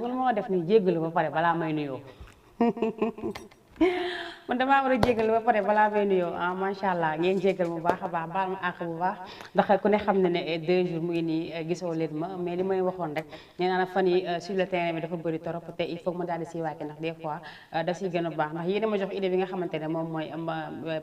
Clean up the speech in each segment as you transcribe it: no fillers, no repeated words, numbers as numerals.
nga lu ma def nii jéggalu ba pare balaa may nuyoo man damaa war a jégal ba pare balaa may nuyoo macha allah ngeen jégal bu baax a baax baal ma àq bu baax ndax ku ne xam ne ne 2 jours mu ngi nii gisoo leen ma mais li may waxoon rek nee naa fan yi sur le terrain bi dafa bëri trop te il faut ma daal di siy wàcce ndax des fois da siy gën a baax ndax yéen a ma jox idée bi nga xamante ne moom mooy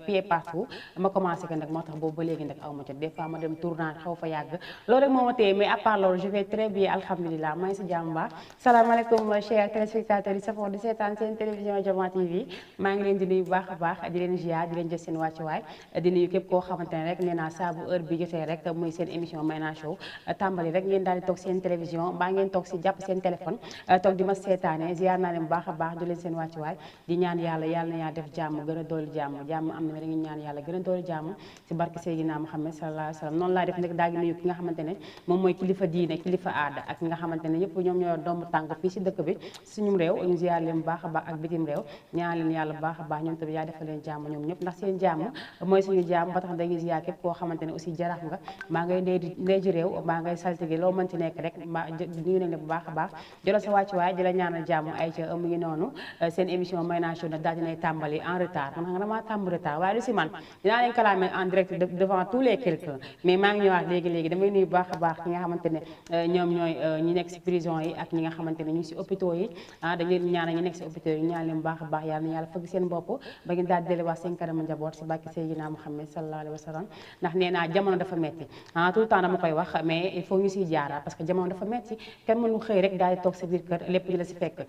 pied partout ma commencé ko nag moo tax boobu ba léegi nag aw ma jot des fois ma dem tournage xaw fa yàgg loolu rek moo ma téye mais à part loolu je vais très bien alhamdulilah maa ngi si jàmm baax salaamaaleykum chers téléspectateurs yi safoo di seetaan seen télévision Diama TV maa ngi leen di nuyu bu baax a baax di leen ziar di leen jël seen wàccuwaay di nuyu képp koo xamante ne rek nee naa saa bu heure bi jotee rek muy seen émission Mayna Show tàmbali rek ngeen daal di toog seen télévision mbaa ngeen toog si jàpp seen téléphone toog di ma seetaane ziar naa leen bu baax a baax di leen seen wàccuwaay di ñaan yàlla na yaa def jàmm gën a doolu jàmm am na da ngeen ñaan yàlla gën a doolu jàmm si barke Seydina Muhammad sallallahu alayhi wa sallam noonu laa def nag daal di nuyu ki nga xamante ne moom mooy kilifa diine kilifa aada ak ki nga xamante ne ñëpp ñoom ñoo doomu tànk fii si dëkk bi suñu réew ñu ziar leen bu baax a baax ak bitim réew ñaan leen yàlla bu baax a baax ñoom tamit yaa defal leen jàmm ñoom ñëpp ndax seen jàmm mooy suñu jàmm ba tax dañuy ziar képp koo xamante ne aussi jarax nga maa ngay ndey ji réew maa ngay saltige loo mën ci nekk rek ma nuyu nañ la bu baax a baax jëlal sa wàccuwaay di la ñaanal jàmm ay ca mu ngi noonu seen émission Mayna Show nag daal dinay tàmbali en retard man xam nga damaa tàmbali retard waaye du si man dinaa leen kalaame en direct devant tous les quelqu'un mais maa ngi ñëwaat léegi damay nuyu bu baax a baax ñi nga xamante ne ñoom ñooy ñi nekk si prison yi ak ñi nga xamante ne ñu ngi si hôpitaux yi dañ leen ñaanal ñi nekk si hôpitaux yi ñaan leen bu baax a baax yàlla na yàlla fëgg seen bopp ba ngeen daal di delluwaat seen kanamu njaboot si bàkki Seydina Muhammad sallallahu alayhi wa sallam ndax nee naa jamono dafa metti tout le temps dama koy wax mais il faut ñu siy jaara parce que jamono dafa metti kenn mënu xëy rek daal di toog sa biir kër lépp ñu la si fekk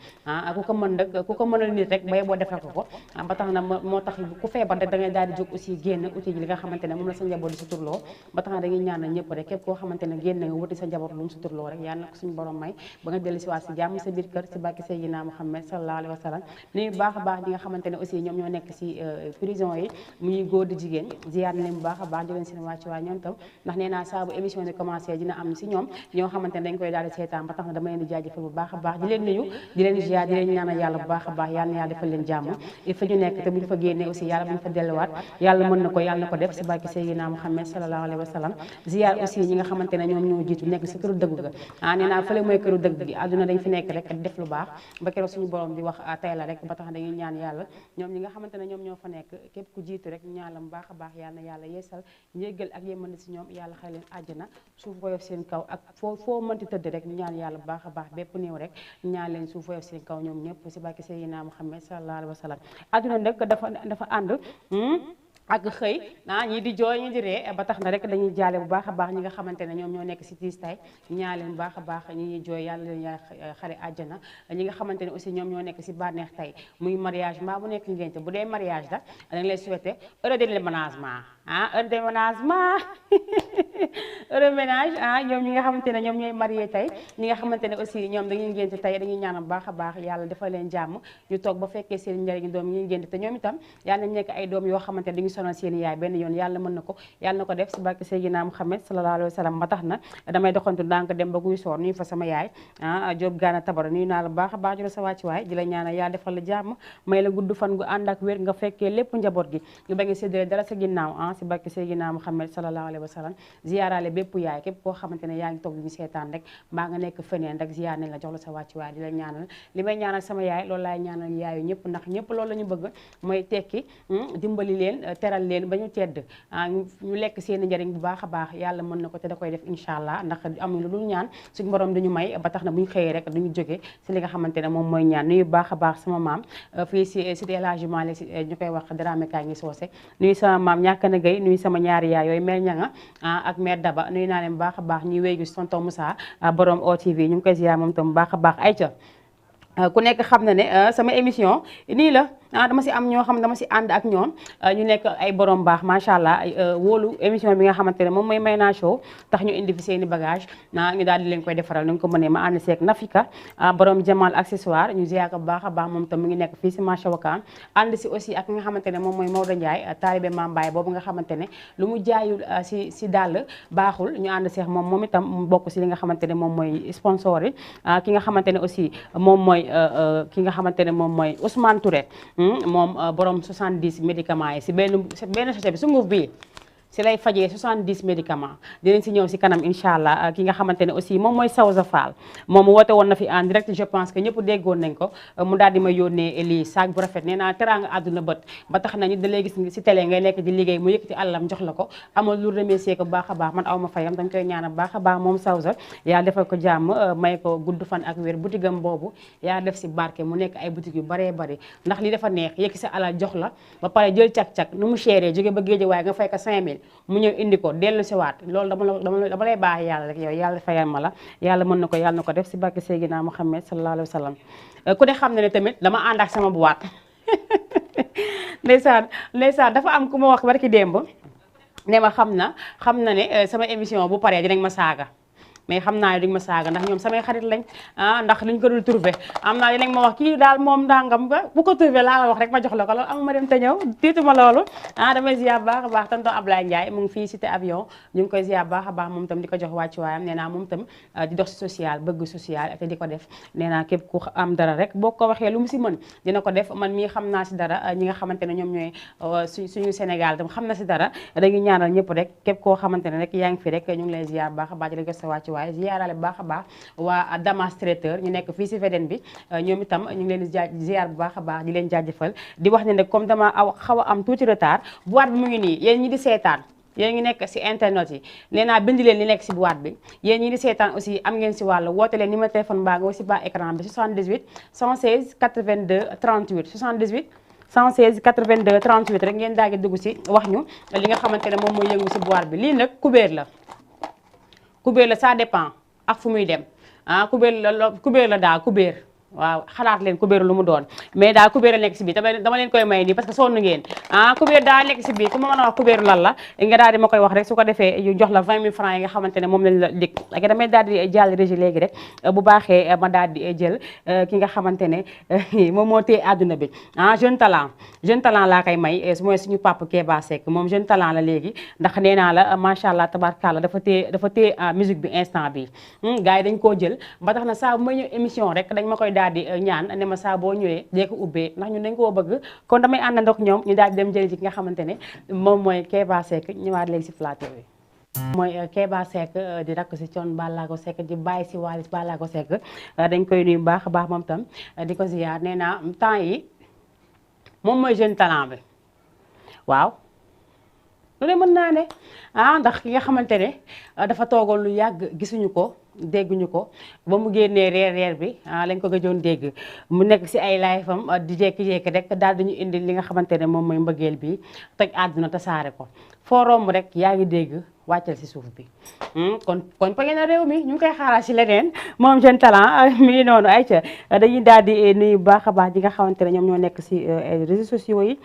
ku ko mën nag ku ko mënal nit rek bay boo defal ko ba tax na moo tax ku feebar rek da ngay daal di jóg aussi génn uti ji li nga xamante ne moom la sa njaboot di suturloo ba tax na dañuy ñaanal ñëpp rek képp koo xamante ne génn nga wuti sa njaboot lu mu suturloo rek yàlla na ko suñu borom may ba nga dellu si waat si jàmm sa biir kër si bàkki Seydina Muhammad sallallahu alayhi wa sallam nuyu baax a baax ñi nga xamante ne aussi ñoom ñoo nekk si prison yi muy góor di jigéen ziyaar na leen bu baax a baax di leen seen wàcc waay ñoom tam ndax nee naa saa bu émission bi commencé dina am si ñoom ñoo xamante ne dañ koy daal di seetaan ba tax na dama leen di jaajëfal bu baax a baax di leen nuyu di leen ziyaar di leen ñaanal yàlla bu baax a baax yàlla na yàlla defal leen jàmm il faut ñu nekk te bu ñu fa génnee aussi yàlla bu ñu fa delluwaat yàlla mën na ko yàlla na ko def si barke Seydina Muhammad sallallahu alayhi wa sallam ziyaar aussi ñi nga xamante ne ñoom ñoo jiitu nekk si këru dëgg ga nee naa fële mooy këru dëgg gi àdduna dañ fi nekk rek def lu baax ba keroog suñu borom di wax tey la rek ba tax dañuy ñaan yàlla ñoom ñi nga xamante ne ñoom ñoo fa nekk képp ku jiitu rek ñaan la bu baax a baax yàlla na yàlla yeesal njéggal ak yémande si ñoom yàlla xëy leen àjjana suuf woyof seen kaw ak foo mënti tëdd rek ñaan yàlla bu baax a baax bépp néew rek ñaan leen suuf woyof seen kaw ñoom ñëpp si barke Seydina Muhammad sallallahu alayhi wa sallam àdduna nag dafa ànd ak xëy ñii di jooy ñii di ree ba tax na rek dañuy jaale bu baax a baax ñi nga xamante ne ñoom ñoo nekk si tiis tay ñaa leen bu baax a baax ñi ñuy jooy yàlla leen yaa xare àjjana ñi nga xamante ne aussi ñoom ñoo nekk si bànneex tay muy mariage mbaa bu nekk ngénte bu dee mariage la dañ lay souhaité heureux déménagement heureux déménagement heureux ménage ñoom ñi nga xamante ne ñoom ñooy marié tey ñi nga xamante ne aussi ñoom dañuy ngénte tey dañuy ñaanal bu baax a baax yàlla defal leen jàmm ñu toog ba fekkee seen njëriñ doom yi ñuy ngénte te ñoom itam yàlla nañ nekk ay doom yoo xamante ne dañuy sonal seen yaay benn yoon yàlla mën na ko def si barke Seydina Muhammad sallallahu alayhi wa sallam ba tax na damay doxantu ndànk dem ba guy soor nuyu fa sama yaay Jóob Gaana Tabara nuyu naa la baax a baax jula sa wàccuwaay di la ñaanal yàlla defal la jàmm may la gudd fan gu ànd ak wér nga fekkee lépp njaboot gi ñu bañ a séddale dara sa ginnaaw si barke Seydina Muhammad sallallahu alayhi wa sallam ziyaarale bépp yaay képp koo xamante ne yaa ngi toog di ñu seetaan rek mbaa nga nekk feneen rek ziyaar nañ la jox la sa wàccuwaay di la ñaanal li may ñaanal sama yaay loolu laay ñaanal yaayu ñëpp ndax ñëpp loolu la ñu bëgg mooy tekki dimbali leen teral leen ba ñu tedd ñu lekk seen njëriñ bu baax a baax yàlla mën na ko te da koy def incha allah ndax amuñu lu dul ñaan suñu borom dañu may ba tax na bu ñu xëyee rek duñu jóge si li nga xamante ne moom mooy ñaan nuyu baax a baax sama maam fii si cité El Hadji Malick ñu koy wax Dramé kaa ngi soose nuyu sama maam ñàkk na gay nuyu sama ñaari yaay yooyu mère ñanga ak mère Daba nuyu naa leen bu baax a baax ñuy wéy gi tonton Moussa borom OTV ñu ngi koy ziar moom tam bu baax a baax ay ca ku nekk xam na ne sama émission nii la dama si am ñoo xam dama si ànd ak ñoom ñu nekk ay borom baax macha allah wóolu émission bi nga xamante ne moom mooy Mayna Show tax ñu indi fi seeni bagage ñu daal di leen koy defaral nu ko mënee ma ànd seeg Nafika borom Jamal accessoire ñu ziar ko bu baax a baax moom tam mu ngi nekk fii si marché Wakaam ànd si aussi ak nga xamante ne moom mooy Maodo Ndiaye taalibe Mambaay boobu nga xamante ne lu mu jaayul si dàll baaxul ñu ànd seeg moom itam mu bokk si li nga xamante ne moom mooy sponsor yi ki nga xamante ne aussi moom mooy ki nga xamante ne moom mooy Ousmane Touré moom borom 70 médicaments yi si benn sachet bi sunguf bii si lay fajee 70 médicaments dinañ si ñëw si kanam incha allah. Ki nga xamante ne aussi moom mooy Sawza Fall moom woote woon na fi en direct je pense que ñëpp déggoon nañ ko mu daal di ma yónnee lii sac bu rafet nee naa teraanga àdduna bët ba tax na ñu da lay gis si télé ngay nekk di liggéey mu yëkkati àllam jox la ko amal lu remercier ko bu baax a baax man aw ma fayam dañ koy ñaanal bu baax a baax moom Sawza yàlla defal ko jàmm may ko gudd fan ak wér butigam boobu yaa def si barke mu nekk ay boutique yu baree bari ndax li dafa neex yëkki sa alal jox la ba pare jël cak-cak nu mu chéré jóge ba géej waaye nga fay ko 5000 mu ñëw indi ko dellu si waat loolu dama lay baax yàlla rek yow yàlla fayal ma la yàlla mën na ko yàlla na ko def si barke Seydina Muhammad sallallahu alayhi wa sallam ku ne xam ne tamit dama ànd ak sama boîte ndeysaan dafa am ku ma wax barki démb ne ma xam na ne sama émission bu paree dinañ ma saaga mais xam naa duñ ma saaga ndax ñoom samay xarit lañ ndax luñ ko dul trouvé am naa dinañ ma wax kii daal moom ndàngam ba bu ko trouvé laa la wax rek ma jox la ko loolu amuma dem te ñëw tiituma loolu damay ziar baax a baax tonton Ablaye Ndiaye mu ngi fii cité avion ñu ngi koy ziar baax a baax moom tam di ko jox wàccuwaayam nee naa moom tam di dox si social bëgg social te di ko def nee naa képp ku am dara rek boo ko waxee lu mu si mën dina ko def man mii xam naa si dara ñi nga xamante ne ñoom ñooy suñu Sénégal tam xam na si dara dañuy ñaanal ñëpp rek képp koo xamante ne rek yaa ngi fi rek ñu ngi lay ziar baax a baax di la jox sa wàccuwaay waaye ziarale bu baax a baax waa Damas traiteur ñu nekk fii si VDN bi ñoom itam ñu ngi leen di ziar bu baax a baax di leen jaajëfal di wax ne nag comme dama xaw a am tuuti retard boîte bi mu ngi nii yéen ñi di seetaan yéen ngi nekk si internet yi nee naa bind leen li nekk si boîte bi yéen ñi di seetaan aussi am ngeen si wàll woote leen numéro téléphone baa nga si bas écran bi 78 116 82 38 78 116 82 38 rek ngeen daal di dugg si wax ñu li nga xamante ne moom mooy yëngu si boîte bi lii nag kubéer la ça dépend ak fu muy dem kubéer la daal kubéer waaw xalaat leen kubéer lu mu doon mais daal kubéer a nekk si biir dama leen koy may nii parce que sonn ngeen kubéer daa nekk si biir ku ma mën a wax kubéer lan la nga daal di ma koy wax rek su ko defee yu jox la 20 000 francs yi nga xamante ne moom lañ la lig ak damay daal di jàll régie léegi rek bu baaxee ma daal di jël ki nga xamante ne moom moo téye àdduna bi jeune talent laa koy may mooy suñu papa Kéba Seck moom jeune talent la léegi ndax nee naa la macha allah tabarkalla dafa téye musique bi instant bi gars yi dañ koo jël ba tax na saa bu may ñëw émission rek dañ ma koy daal di ñaan ne ma saa boo ñëwee dee ko ubbee ndax ñun dañ koo bëgg kon damay ànd ndox ñoom ñu daal di dem jëli ci ki nga xamante ne moom mooy Kéba Seck ñëwaat léegi si plateau bi mooy Kéba Seck di rakk si Thione Ballago Seck di bàyyi si Wally Ballago Seck dañ koy nuyu baax a baax moom tam di ko ziar nee naa temps yi moom mooy jeune talent bi waaw lu ne mën naa ne ndax ki nga xamante ne dafa toogoon lu yàgg gisuñu ko dégguñu ko ba mu génnee reer bi lañ ko gëjoon dégg mu nekk si ay live am di jékki-jékki rek daal dañu indi li nga xamante ne moom mooy mbëggeel bi toj àdduna tasaare ko foo romb rek yaa ngi dégg wàccal si suuf bi kon page na réew mi ñu ngi koy xaaral si leneen moom jeune talent mi ngi noonu ay ca dañuy daal di nuyu bu baax a baax ñi nga xamante ne ñoom ñoo nekk si réseaux sociaux yi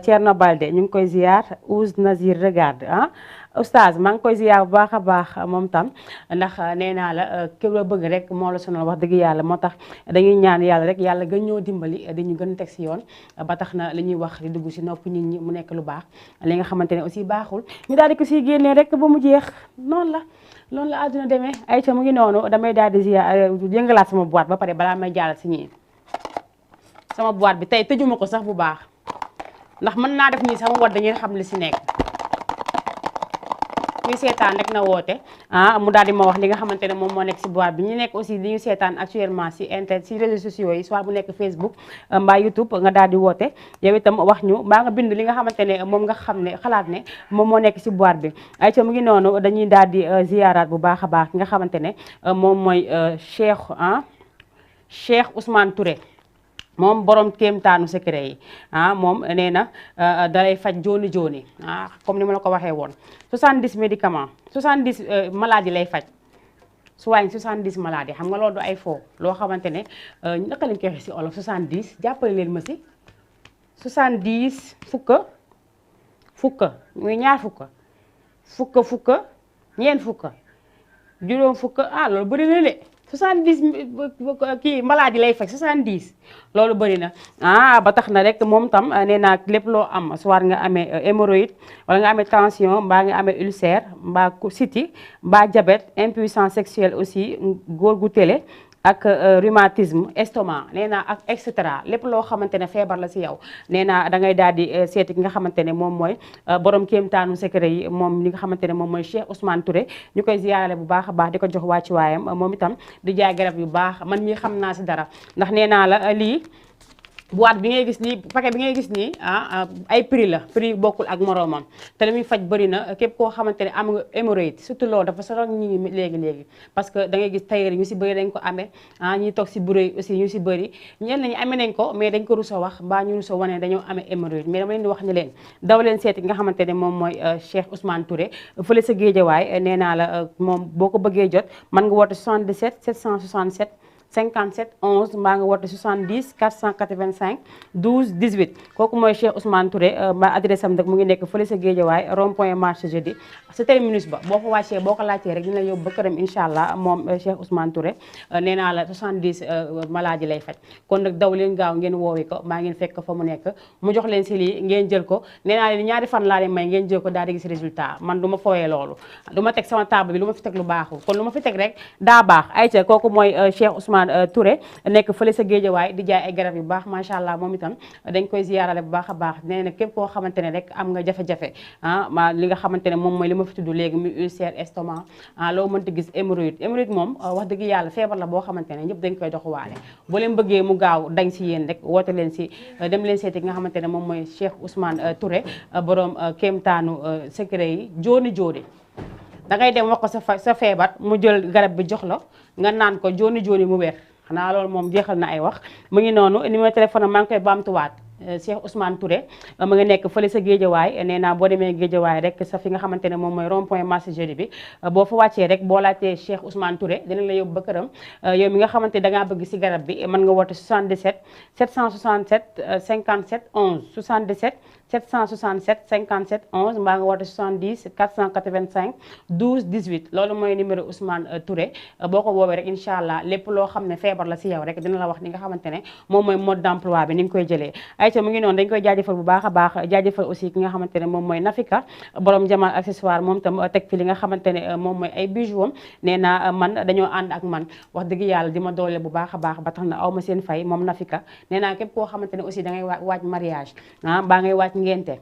Thierno Balde ñu ngi koy ziar Ouz Nazir regarde oustaz maa ngi koy ziar bu baax a baax moom tam ndax nee naa la képp la bëgg rek moo la sonal wax dëgg yàlla moo tax dañuy ñaan yàlla rek yàlla gën ñoo dimbali di ñu gën teg si yoon ba tax na li ñuy wax di dugg si nopp nit ñi mu nekk lu baax li nga xamante ne aussi baaxul ñu daal di ko siy génnee rek ba mu jeex noonu la àdduna demee ay ca mu ngi noonu damay daal di ziar yëngalaat sama boîte ba pare balaa may jàll si ñii sama boîte bi tey tëjuma ko sax bu baax ndax mën naa def nii sama wat dañuy xam li si nekk kuy seetaan rek na woote mu daal di ma wax li nga xamante ne moom moo nekk si boîte bi ñu nekk aussi di ñu seetaan actuellement si internet si réseaux sociaux yi soit bu nekk Facebook mbaa YouTube nga daal di woote yow itam wax ñu mbaa nga bind li nga xamante ne moom nga xam ne xalaat ne moom moo nekk si boîte bi ay ca mu ngi noonu dañuy daal di ziaraat bu baax a baax ki nga xamante ne moom mooy Cheikh Ousmane Touré moom borom kéemtaanu secret yi moom nee na dalay faj jooni jooni comme ni ma la ko waxee woon 70 médicaments 70 maladies lay faj soigne 70 maladies xam nga loolu du ay fo loo xamante ne naka lañ koy waxee si olof 70 jàppale leen ma si 70 fukka muy ñaar fukka ñeent fukka juróom fukka loolu bëri na de 70 kii maladie lay faj 70 loolu bëri na ba tax na rek moom tam nee naa lépp loo am soit nga amee hémorroïde wala nga amee tension mbaa nga amee ulcère mbaa cystite mbaa diabète impuissance sexuelle aussi góor gu télé ak rhumatisme estomac nee naa ak et cetera lépp loo xamante ne feebar la si yow nee naa da ngay daal di seeti ki nga xamante ne moom mooy borom kéemtaanu secret yi moom li nga xamante ne moom mooy Cheikh Ousmane Touré ñu koy ziyaarale bu baax a baax di ko jox wàccu waayam moom itam di jaay garab yu baax man mii xam naa si dara ndax nee naa la lii boîte bi ngay gis nii paquet bi ngay gis nii ay prix la prix bokkul ak moroomam te li muy faj bëri na képp koo xamante ne am nga hémorroïde surtout loolu dafa sonal ñi ngi léegi parce que da ngay gis tailleur ñu si bëri dañ ko amee ñi toog si bureau aussi ñu si bëri ñenn ñi amee nañ ko mais dañ ko rusa wax mbaa ñu rusa wane dañoo amee hémorroïde mais dama leen di wax ni leen daw leen seeti nga xamante ne moom mooy Cheikh Ousmane Touré fële sa Géejawaay nee naa la moom boo ko bëggee jot mën nga woote 77 767 57 11 mbaa nga woote 70 485 12 18 kooku mooy Cheikh Ousmane Touré mbaa adresse am nag mu ngi nekk fële sa Géejawaay rond point marché jeudi sa terminus ba boo fa wàccee boo ko laajtee rek dina la yóbbu ba këram incha allah moom Cheikh Ousmane Touré nee naa la 70 maladie lay faj kon nag daw leen gaaw ngeen woowi ko maa ngeen fekk fa mu nekk mu jox leen si lii ngeen jël ko nee naa leen ñaari fan laa leen may ngeen jël ko daal di gis résultat man du ma fooyee loolu du ma teg sama table bi lu ma fi teg lu baaxul kon lu ma fi teg rek daa baax ayca kooku mooy Cheikh Ousmane Touré nekk fële sa Géejawaay di jaay ay garab yu baax macha allah moom itam dañ koy ziyaarale bu baax a baax nee na képp koo xamante ne rek am nga jafe-jafe li nga xamante ne moom mooy li ma fi tudd léegi muy ulcère estomac loo mënti gis hémorroïde moom wax dëgg yàlla feebar la boo xamante ne ñëpp dañ koy doxuwaale boo leen bëggee mu gaaw dañ si yéen rek woote leen si dem leen seeti nga xamante ne moom mooy Cheikh Ousmane Touré borom kéemtaanu secret yi jooni da ngay dem wax ko sa feebar mu jël garab bi jox la nga naan ko jooni mu wér xanaa loolu moom jeexal na ay wax mu ngi noonu numéro téléphone maa ngi koy baamtuwaat Cheikh Ousmane Touré mu ngi nekk fële sa Géejawaay nee naa boo demee Géejawaay rek sa fi nga xamante ne moom mooy rond point marché jeudi bi boo fa wàccee rek boo laajtee Cheikh Ousmane Touré dinañ la yóbbu ba këram yow mi nga xamante dangaa bëgg si garab bi mën nga woote 77 767 57 11 77 767 57 11 mbaa nga woote 70 485 12 18 loolu mooy numéro Ousmane Touré boo ko woowee rek incha allah lépp loo xam ne feebar la si yow rek dina la wax ni nga xamante ne moom mooy mode d'emploi bi ni nga koy jëlee ayca mu ngi noonu dañ koy jaajëfal bu baax a baax jaajëfal aussi ki nga xamante ne moom mooy Nafika borom Jamal accessoire moom tam teg fi li nga xamante ne moom mooy ay bijoux am nee na man dañoo ànd ak man wax dëgg yàlla di ma doole bu baax a baax ba tax na aw ma seen fay moom Nafika nee naa képp koo xamante ne aussi da ngay waaj mariage baa ngay waaj ngente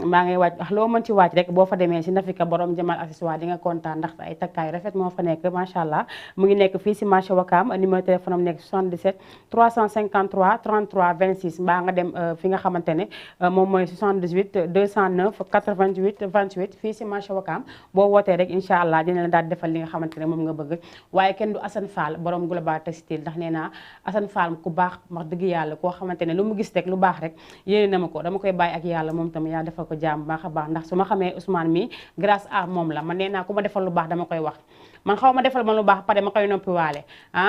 maa ngay waaj loo mën ci waaj rek boo fa demee si Nafika borom Jamal accessoire di nga kontaan ndax ay takkaay rafet moo fa nekk macha allah mu ngi nekk fii si marché Wakam numéro téléphone am nekk 77 353 33 26 mbaa nga dem fi nga xamante ne moom mooy 78 209 88 28 fii si marché Wakam boo wootee rek incha allah dina la daal defal li nga xamante ne moom nga bëgg waaye kenn du Assane Fall borom Global Textile ndax nee naa Assane Fall ku baax wax dëgg yàlla koo xamante ne lu mu gis rek lu baax rek yéene na ma ko dama koy bàyyi ak yàlla moom tam yaa defal ko jàmm baax a baax ndax su ma xamee Ousmane mi grâce à moom la man nee naa ku ma defal lu baax dama koy wax man xaw ma defal ma lu baax pare ma koy noppi waale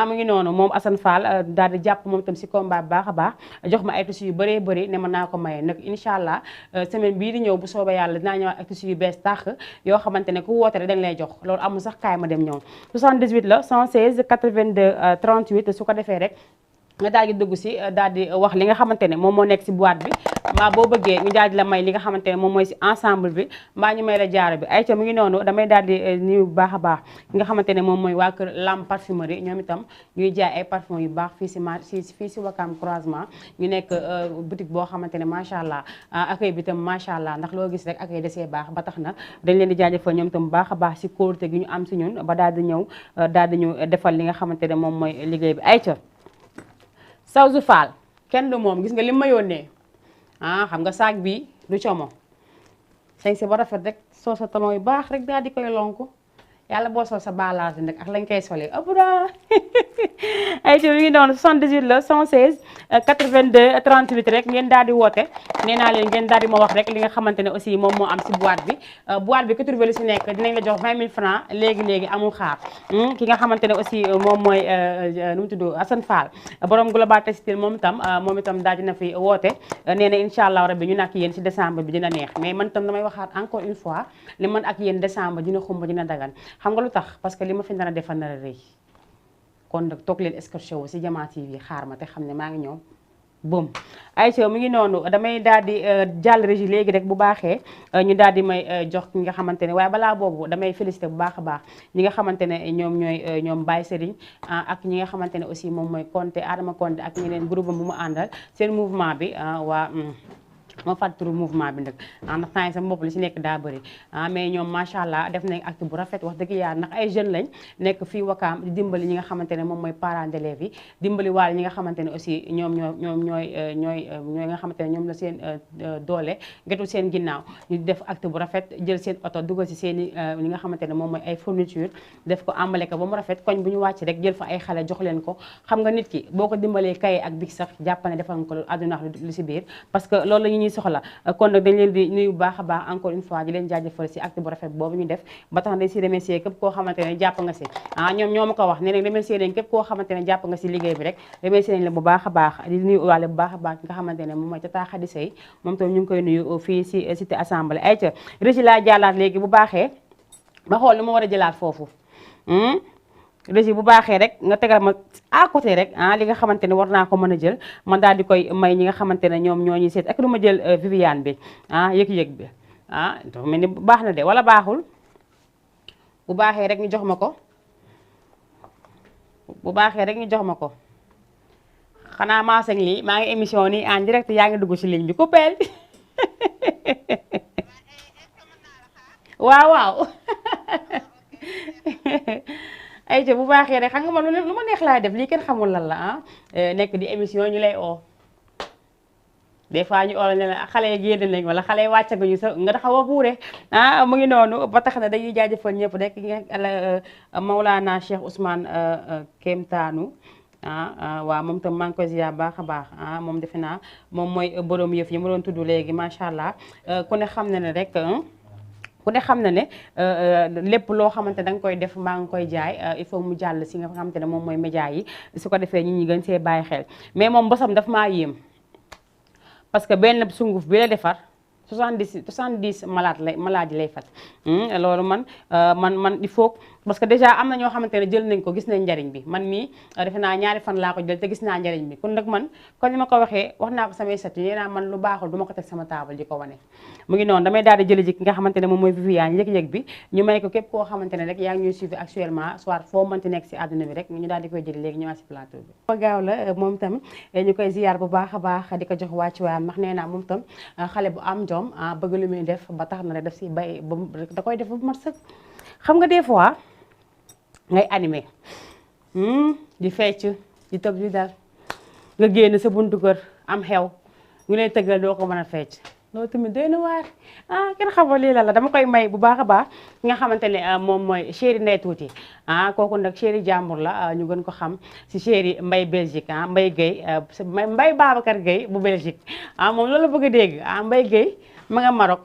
mu ngi noonu moom Assane Fall daal di jàpp moom tam si combat bu baax a baax jox ma ay tissus yu bëree bëri ne ma naa ko maye nag incha allah semaine bii di ñëw bu soobee yàlla dinaa ñëw ak tissus yu bees tax yoo xamante ne ku woote rek dañ lay jox loolu amul sax kaay ma dem ñëw 78 la 116 82 38 su ko defee rek nga daal di dugg si daal di wax li nga xamante ne moom moo nekk si boîte bi mbaa boo bëggee ñu daal di la may li nga xamante ne moom mooy si ensemble bi mbaa ñu may la jaaro bi ay ca mu ngi noonu damay daal di nuyu bu baax a baax li nga xamante ne moom mooy waa kër Lam Parfumerie ñoom itam ñuy jaay ay parfum yu baax fii si fii si Wakam croisement ñu nekk boutique boo xamante ne macha allah accueil bi itam macha allah ndax loo gis rek accueil desee baax ba tax na dañ leen di jaajëfal ñoom itam bu baax a baax si kóolute gi ñu am si ñun ba daal di ñëw daal di ñu defal li nga xamante ne moom mooy liggéey bi ay ca Sawzu Fall kenn du moom gis nga li ma yónnee xam nga saag bi du como sañ si ba rafet rek soo sa talon yu baax rek daal di koy lonku yàlla boo sol sa balaas bi nag ak lañ koy solee ëpp naa ay ci mi ngi noonu 78 la 116 82 38 rek ngeen daal di woote nee naa leen ngeen daal di ma wax rek li nga xamante ne aussi moom moo am si boîte bi ku trouvé lu si nekk dinañ la jox 20 000 francs léegi amul xaar ki nga xamante ne aussi moom mooy nu mu tudd Assane Fall borom Global Textile moom itam daal dina fi woote nee na incha allah rabbi ñu nak yéen si décembre bi dina neex mais man itam damay waxaat encore une fois li man ak yéen décembre dina xumba dina dagan xam nga lu tax parce que li ma fi nar a defal nar a rëy kon nag toog leen escorché wu si Diama TV xaar ma te xam ne maa ngi ñëw boom Aïcha mu ngi noonu damay daal di jàll régie léegi rek bu baaxee ñu daal di may jox ki nga xamante ne waaye balaa boobu damay félicité bu baax a baax ñi nga xamante ne ñoom ñooy ñoom Baye Serigne ak ñi nga xamante ne aussi moom mooy Konté Adama Konté ak ñeneen groupe bu mu àndal seen mouvement bi waa moo fàttali mouvement bi nag ndax temps yi sama bopp li ci nekk daa bëri mais ñoom macha allah def nañ acte bu rafet wax dëgg yàlla ndax ay jeunes lañ nekk fii Wakaam di dimbali ñi nga xamante ne moom mooy parents d'élèves yi dimbali waale ñi nga xamante ne aussi ñooy nga xamante ne ñoom la seen doole getul seen ginnaaw ñu def acte bu rafet jël seen oto dugal ci seen i li nga xamante ne moom mooy ay fourniture def ko emballé ko ba mu rafet koñ bu ñu wàcc rek jël fa ay xale jox leen ko xam nga nit ki boo ko dimbalee kaye ak big sax jàppane defal nga ko àdduna lu ci biir parce que loolu la ñuy soxla kon nag dañ leen di nuyu bu baax a baax encore une fois di leen jaajëfal ci acte bu rafet boobu ñu def ba tax dañ ci remercier képp koo xamante ne jàpp nga ci ñoom ñoo ma ko wax ne nag remercier nañ képp koo xamante ne jàpp nga ci liggéey bi rek remercier nañ la bu baax a baax di nuyu waale bu baax a baax nga xamante ne moom mooy Tata Khady Seye moom tam ñu ngi koy nuyu fii ci cité assemblée ay ca régi laa jàllaat léegi bu baaxee ma xool lu ma war a jëlaat foofu régi bu baaxee rek nga tegal ma à côté rek li nga xamante ne war naa ko mën a jël man daal di koy may ñi nga xamante ne ñoom ñoo ñuy seet ak lu ma jël Viviane bi yëg-yëg bi dafa mel ni baax na de wala baaxul bu baaxee rek ñu jox ma ko bu baaxee rek ñu jox ma ko xanaa maa sëñ lii maa ngi émission nii en direct yaa ngi dugg ci ligne bi coupeel waaw waaw ay ca bu baaxee rek xam nga man lu ma neex laay def lii kenn xamul lan la nekk di émission ñu lay oo des fois ñu oo la xale yi génn nañ wala xale yi wàccaguñu sa nga taxaw a buure mu ngi noonu ba tax na dañuy jaajëfal ñëpp rek nga Maulana Cheikh Ousmane Kemtaanu waaw moom tam maa ngi koy ziar baax a baax moom defe naa moom mooy borom yëf yi ma doon tudd léegi macha allah ku ne xam na ne rek ku ne xam na ne lépp loo xamante da nga koy def maa ngi koy jaay il faut mu jàll si nga xamante ne moom mooy média yi su ko defee ñi gën see bàyyi xel mais moom bosam daf maa yéem parce que benn sunguf bi la defar 70 malade lay fat loolu man il faut parce que déjà am na ñoo xamante ne jël nañ ko gis nañ njariñ bi man mii defe naa ñaari fan laa ko jël te gis naa njariñ bi kon nag man kon ni ma ko waxee wax naa ko samay sati nee naa man lu baaxul du ma ko teg sama taabal di ko wane mu ngi noonu damay daal di jëli ji ki nga xamante ne moom mooy Viviane yëg-yëg bi ñu may ko képp koo xamante ne rek yaa ngi ñuy suivre actuellement soit foo mënti nekk si àdduna bi rek ñu daal di koy jëli léegi ñëwaat si plateau bi ko gaaw la moom tam ñu koy ziar bu baax a baax di ko jox wàcc waayam ndax nee naa moom tam xale bu am jom bëgg lu muy def ba tax na rek daf si bay da koy def bu mat sëkk xam nga des fois ngay animé di fecc di tëb di dal nga génn sa buntu kër am xew ñu lay tëggal doo ko mën a fecc loolu tamit doy na waar kenn xamoo lii la dama koy may bu baax a baax ki nga xamante ne moom mooy chéri Ndeye Tuuti kooku nag chéri jàmbur la ñu gën ko xam si chéri Mbay Belgique Mbay Guèye Mbay Babacar Guèye bu Belgique moom loolu la bëgg a dégg Mbay Guèye ma nga Maroc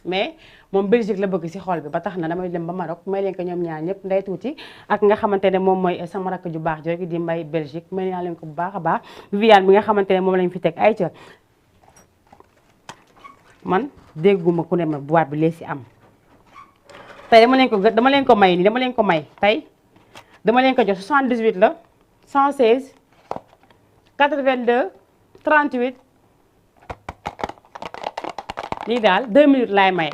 mais moom Belgique la bëgg ci xol bi ba tax na damay dem ba Maroc may leen ko ñoom ñaar ñëpp Ndeye Tuuti ak nga xamante ne moom mooy sama rakk ju baax jooju di Mbay Belgique may naa leen ko bu baax a baax Viviane bi nga xamante ne moom lañ fi teg ay ca man dégguma ku ne ma boîte bi lee ci am tey dama leen ko may nii dama leen ko may tey dama leen ko jox 78 la 116 82 38 lii daal 2 minutes laay may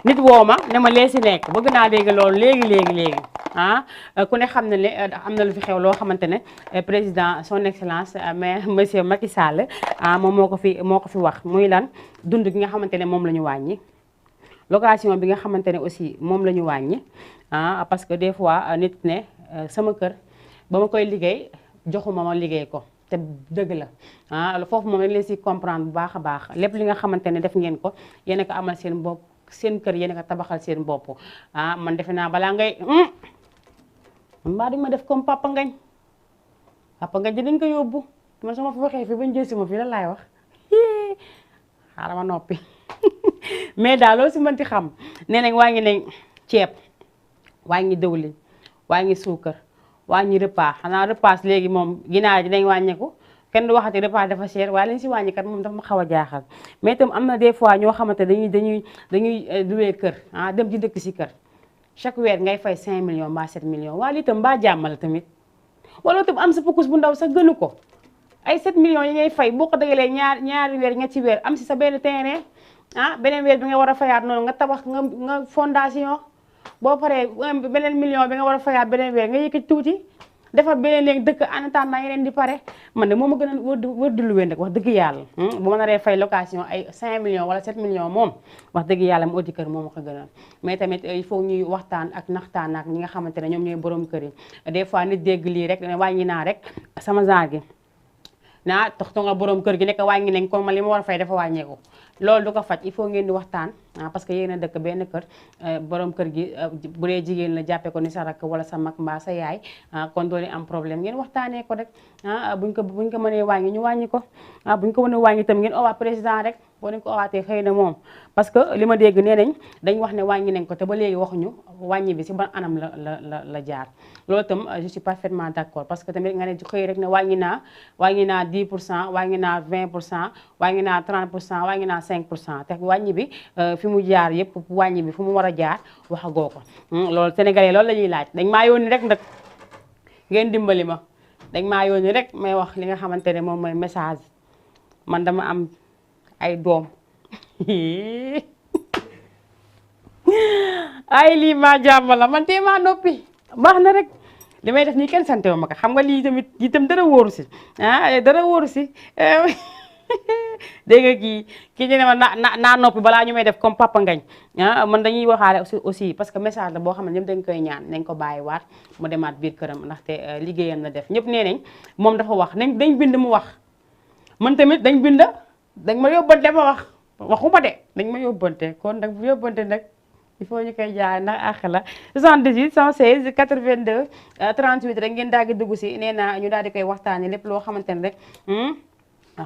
nit woo ma ne ma lee ci nekk bëgg naa dégg loolu léegi ku ne xam ne ne am na lu fi xew loo xamante ne président son excellence mais monsieur Macky Sall moom moo ko fi wax muy lan dund gi nga xamante ne moom la ñu wàññi location bi nga xamante ne aussi moom la ñu wàññi parce que des fois nit ne sama kër ba ma koy liggéey joxuma ma liggéey ko te dëgg la foofu moom rek leen si comprendre bu baax a baax lépp li nga xamante ne def ngeen ko yéen a ko amal seen bopp seen kër yéen a ko tabaxal seen bopp man defe naa balaa ngay man mbaa duñ ma def comme papa ngañ dañ ko yóbbu man sama fa waxee fii bañ jël si ma fii lan laay wax xaaral ma noppi mais daal loolu si mënti xam nee nañ waa ngi nañ ceeb waa ngi dëwlin waa ngi suukar waa ngi repas xanaa repas léegi moom ginaar ji dañ wàññeeku kenn du waxati repas dafa cher waaye lañ si wàññi kat moom dafa ma xaw a jaaxal mais itam am na des fois ñoo xamante dañuy luwee kër dem ci dëkk si kër chaque weer ngay fay 5 millions mbaa 7 millions waa lii itam mbaa jàmmal tamit wala itam am sa focus bu ndaw sax gënu ko ay 7 millions yi ngay fay boo ko dagalee ñaari weer ñetti weer am si sa benn terrain beneen weer bi nga war a fayaat noonu nga tabax nga fondation boo paree beneen million bi nga war a fayaat beneen weer nga yëkkati tuuti defar beneen léegi dëkk en attendant yeneen di pare man de moom a gën a wër di luwee nag wax dëgg yàlla bu ma naree fay location ay 5 millions wala 7 millions moom wax dëgg yàlla mu uti kër moom a ko gënal mais tamit il faut ñuy waxtaan ak naxtaan ak ñi nga xamante ne ñoom ñooy borom kër yi des fois nit dégg lii rek wàññi naa rek sama genre gi tax nga borom kër gi nekk wàññi nañ ko ma li ma war a fay dafa wàññeeku loolu du ko faj il faut ngeen di waxtaan parce que yéen a dëkk benn kër borom kër gi bu dee jigéen la jàppee ko ni sa rakk wala sa mag mbaa sa yaay kon dooni am problème ngeen waxtaanee ko rek buñ ko mënee wàññi ñu wàññi ko buñ ko mënee wàññi tam ngeen owaat président rek boo leen ko owaatee xëy na moom parce que li ma dégg nee nañ dañ wax ne wàññi nañ ko te ba léegi waxuñu wàññi bi si ban anam la jaar loolu itam je suis parfaitement d'accord parce que tamit nga ne xëy rek ne wàññi naa 10% wàññi naa 20% wàññi naa 30% wàññi naa 5% te wàññi bi fi mu jaar yëpp wàññi bi fu mu war a jaar waxagoo ko loolu sénégalais loolu la ñuy laaj dañ maa yónni rek nag ngeen dimbali ma dañ maa yónni rek may wax li nga xamante ne moom mooy message man dama am ay doom ay lii maa jàmm la man tee maa noppi baax na rek li may def nii kenn santewu ma ko xam nga lii tamit itam dara wóoru si dara wóoru si dégg nga kii ñu ne ma naa noppi balaa ñu may def comme Papa Ngagne man dañuy waxaale aussi parce que message la boo xam ne ñëpp dañ koy ñaan nañ ko bàyyiwaat mu demaat biir këram ndaxte liggéeyam na def ñëpp nee nañ moom dafa wax dañ bind mu wax man tamit dañ bind dañ ma yóbbante ma wax waxuma de dañ ma yóbbante kon nag bu yóbbante nag il faut ñu koy jaay ndax àq la 78 116 82 38 rek ngeen daal di dugg si nee naa ñu daal di koy waxtaanee lépp loo xamante ne rek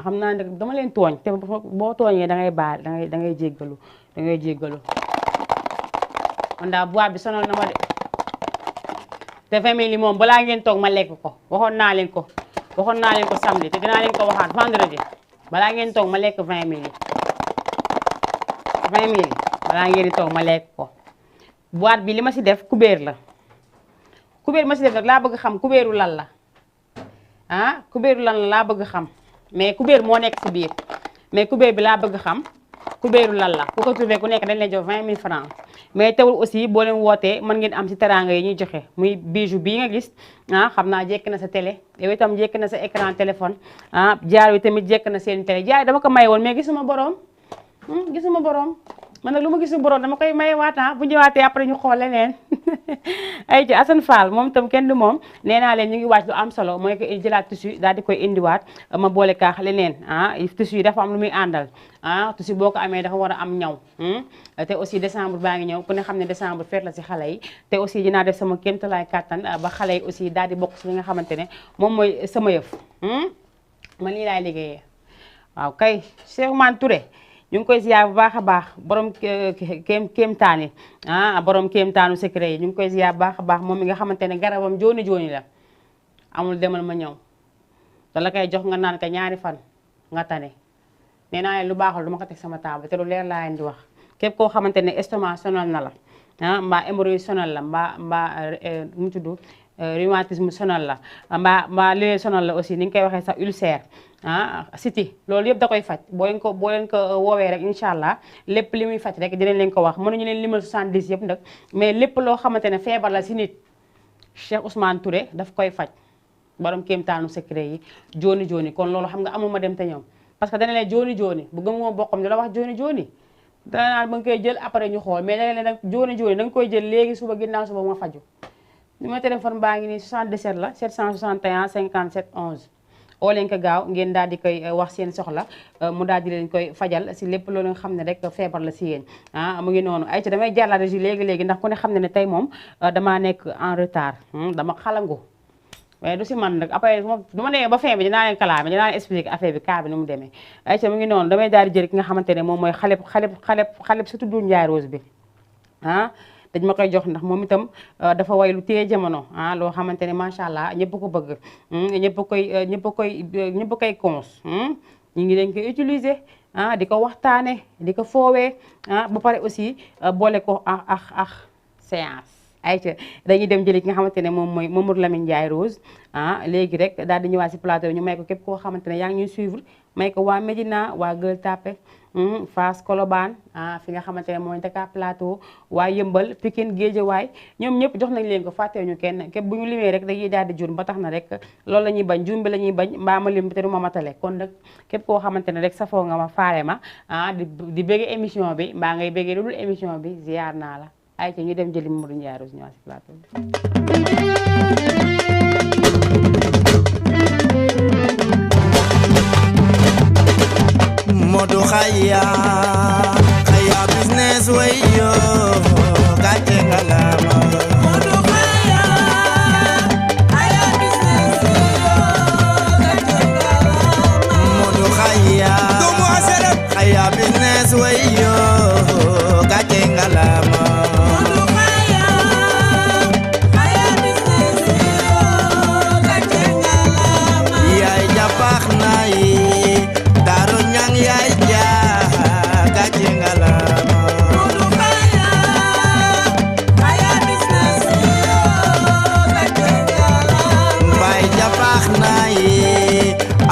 xam naa ne dama leen tooñ te boo tooñee da ngay baal da ngay jéggalu da ngay jéggalu man daal boîte bi sonal na ma de te famille moom balaa ngeen toog ma lekk ko waxoon naa leen ko samedi te dinaa leen ko waxaat vendredi balaa ngeen toog ma lekk 20 000 balaa ngeen di toog ma lekk ko boîte bi li ma si def kubéer la kubéer ma si def nag laa bëgg xam kubéeru lan la kubéeru lan la laa bëgg xam mais kubéer moo nekk si biir mais kubéer bi laa bëgg xam kubéeru lan la ku ko trouvé ku nekk dañ lay jox 20 000 francs mais teewul aussi boo leen wootee mën ngeen am si teraanga yi ñuy joxe muy bijou bii nga gis xam naa jekk na sa télé yow itam jekk na sa écran téléphone jaar wi tamit jekk na seen télé jaar dama ko may woon mais gisuma borom man nag lu ma gisul borom dama koy mayewaat bu ñëwaatee après ñu xool leneen ay ci Assane Fall moom itam kenn du moom nee naa leen ñu ngi wàcc lu am solo mooy que jëlaat tissu daal di koy indiwaat ma boole kaax leneen tissu yi dafa am lu muy àndal tissu boo ko amee dafa war a am ñaw te aussi décembre baa ngi ñëw ku ne xam ne décembre feet la si xale yi te aussi dinaa def sama kéemtalaay kàttan ba xale yi aussi daal di bokk si li nga xamante ne moom mooy sama yëf man lii laay liggéeyee waaw kay Cheikh Oumane Touré ñu ngi koy ziar bu baax a baax borom kéemtaani borom kéemtaanu secret yi ñu ngi koy ziar bu baax a baax moom mi nga xamante ne garabam jooni jooni la amul demal ma ñëw te la koy jox nga naan ko ñaari fan nga tane nee naa leen lu baaxul du ma ko teg sama table te lu leer laa leen di wax képp koo xamante ne estomac sonal na la mbaa hémorroïde sonal la mbaa mu tudd rhumatisme sonal la mbaa li leen sonal la aussi ni nga koy waxee sax ulcère siti loolu yëpp da koy faj boo leen ko woowee rek incha allah lépp li muy faj rek dinañ leen ko wax mënuñu leen limal 70 yëpp nag mais lépp loo xamante ne feebar la si nit Cheikh Ousmane Touré daf koy faj borom kéemtaanu secret yi jooni jooni kon loolu xam nga amul ma dem te ñoom parce que dana leen jooni jooni bu gëm moom bokkam di la wax jooni jooni dana naan ba nga koy jël après ñu xool mais dana leen nag jooni jooni da nga koy jël léegi suba ginnaaw suba ma faju numéro téléphone baa ngi nii 77 la 761 57 11 oo leen ko gaaw ngeen daal di koy wax seen soxla mu daal di leen koy fajal si lépp loolu nga xam ne rek feebar la si yéen mu ngi noonu ay ci damay jàllale si léegi-léegi ndax ku ne xam ne tey moom damaa nekk en retard dama xalangu waaye du si man nag après du ma nee ba fin bi dinaa leen kalaame dinaa leen expliquer affaire bi cas bi nu mu demee ay ci mu ngi noonu damay daal di jël ki nga xamante ne moom mooy xale surtout du Ndiaye Rose bi dañ ma koy jox ndax moom itam dafa way lu téye jamono loo xamante ne macha allah ñëpp ko bëgg ñëpp koy cons ñu ngi leen koy utiliser di ko waxtaane di ko foowee ba pare aussi boole ko ak séance ayca dañuy dem jëli ki nga xamante ne moom mooy Mamadou Lamine Ndiaye Rose léegi rek daal di ñëwaat si plateau ñu may ko képp koo xamante ne yaa ngi ñuy suivre may ko waa Médina waa Gueule Tapée Fass Colobane fi nga xamante ne mooy Dakar Plateau waa Yëmbal Pikine Guédiawaye ñoom ñëpp jox nañ leen ko fàttewuñu kenn képp bu ñu limee rek dañuy daal di jur ba tax na rek loolu la ñuy bañ jum bi la ñuy bañ mbaa ma lim te du ma matale kon nag képp koo xamante ne rek safoo nga ma faale ma di bëgge émission bi mbaa ngay bëggee lu dul émission bi ziar naa la ay ci ñu dem jëli Mamadou Ndiaye Rose ñëwaat si plateau bi Modou Khaya business way yo gàcce ngalama Modou Khaya business yo gàcce ngalama Modou Khaya business way yo gàcce ngalama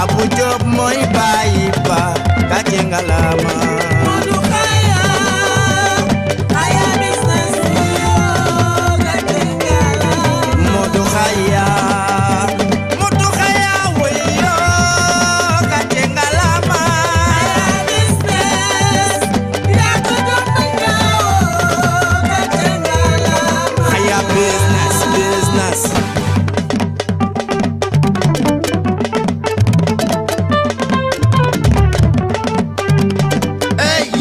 Abu Job moy bayi ba gàcce ngalama Modou Khaya business yo gàcce ngalama Modou Khaya way yo gàcce ngalama business ya ko jom ñawo gàcce ngalama Khaya business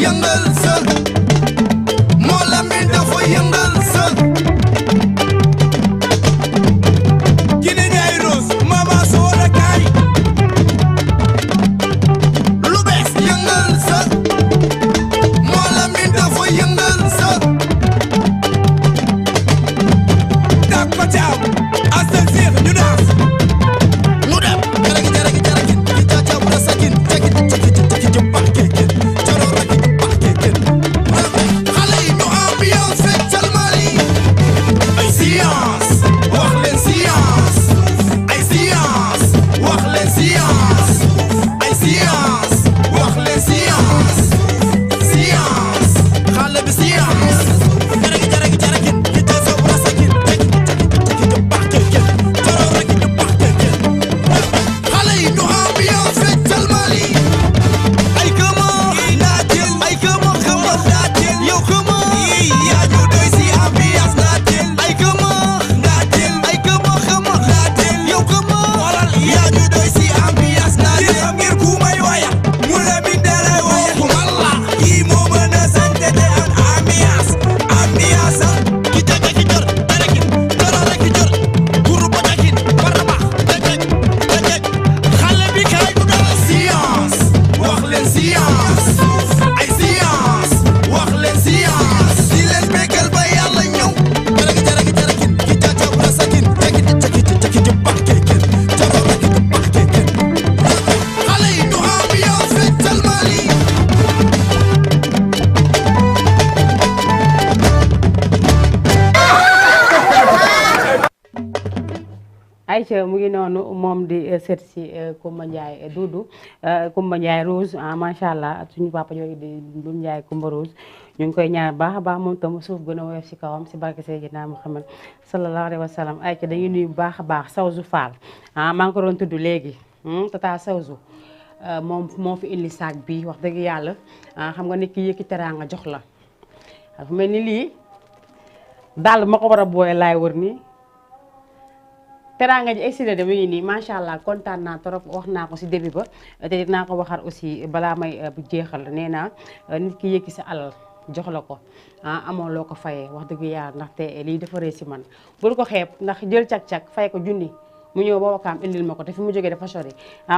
yëngal sa moo la mi dafa yëngal sa Kiné Ndiaye Rose mama soora kaay lu bees yëngal sa moo la mi dafa yëngal sa dak ko caaw asal seex ñu daas ñu dem jaragi ki caacaw bu da sakin cakit jëm baax keke Aïcha mu ngi noonu moom di seet si Coumba Ndiaye Doudou Coumba Ndiaye Rose macha allah suñu papa yooyu di Doudou Ndiaye Coumba Rose ñu ngi koy ñaan baax a baax moom tam suuf gën a woyof si kawam si barke Seydina Muhammad sallallahu alayhi wa sallam Aïcha dañuy nuyu bu baax a baax Sawzu Fall maa ngi ko doon tudd léegi tata Sawzu moom moo fi indi saak bi wax dëgg yàlla xam nga nit ki yëkki teraanga jox la dafa mel ni lii daal ma ko war a booye laay wër nii teraanga ji exilé de mi ngi nii macha allah kontaan naa trop wax naa ko si début ba te dinaa ko waxaat aussi balaa may bu jeexal nee naa nit ki yëkki sa alal jox la ko amoo loo ko fayee wax dëgg yàlla ndaxte lii dafa rëy si man bul ko xeeb ndax jël cag-cag fay ko junni mu ñëw ba wakaam indil ma ko te fi mu jógee dafa sori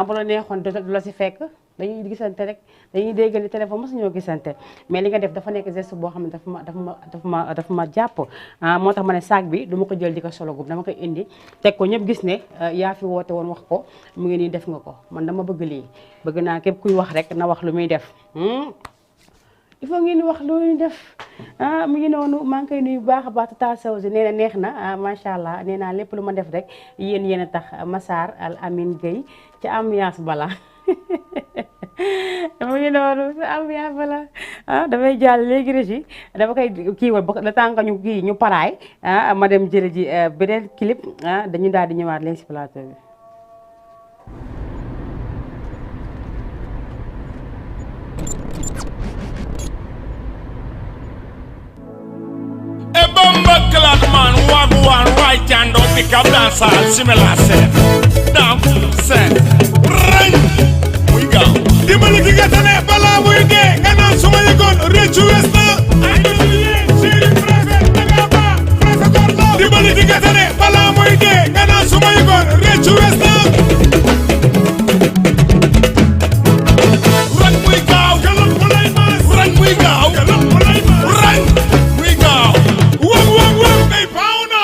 bu la neexoon du la si fekk dañuy gisante rek dañuy déggal téléphone mosu ñoo gisante mais li nga def dafa nekk geste boo xam ne dafa ma jàpp moo tax ma ne sac bi du ma ko jël di ko solo gub dama koy indi teg ko ñëpp gis ne yaa fi woote woon wax ko mu ngi nii def nga ko man dama bëgg lii bëgg naa képp kuy wax rek na wax lu muy def il faut ngeen wax loolu ñu def mu ngi noonu maa ngi koy nuyu bu baax a baax Tata Sawzi nee na neex na macha allah nee naa lépp lu ma def rek yéen a tax Massar Al Amin Gueye ci ambiance bala mu ngi noonu ambiance bala damay jàll léegi régi dama koy kii wal ba le temps que ñu kii ñu paraay ma dem jële ji beneen clip dañu daal di ñëwaat léegi si plateau bi. A bomba clad man, wagwan, right hand up, pick up dancer, similar set. Down, set, ring. We go. Dimbali ki nga tane balaa muy dee nga naan su ma yëgoon rëccu wees na. ay dëgg yéen chéri préfet da ngaa baax préfet góor la. Dimbali ki nga tane balaa muy dee nga naan su ma yëgoon rëccu wees na. Rang muy gaaw, Galop mu lay maas. rang muy gaaw, Galop mu lay maas. rang muy gaaw. Wang wang wang ngay paaw na.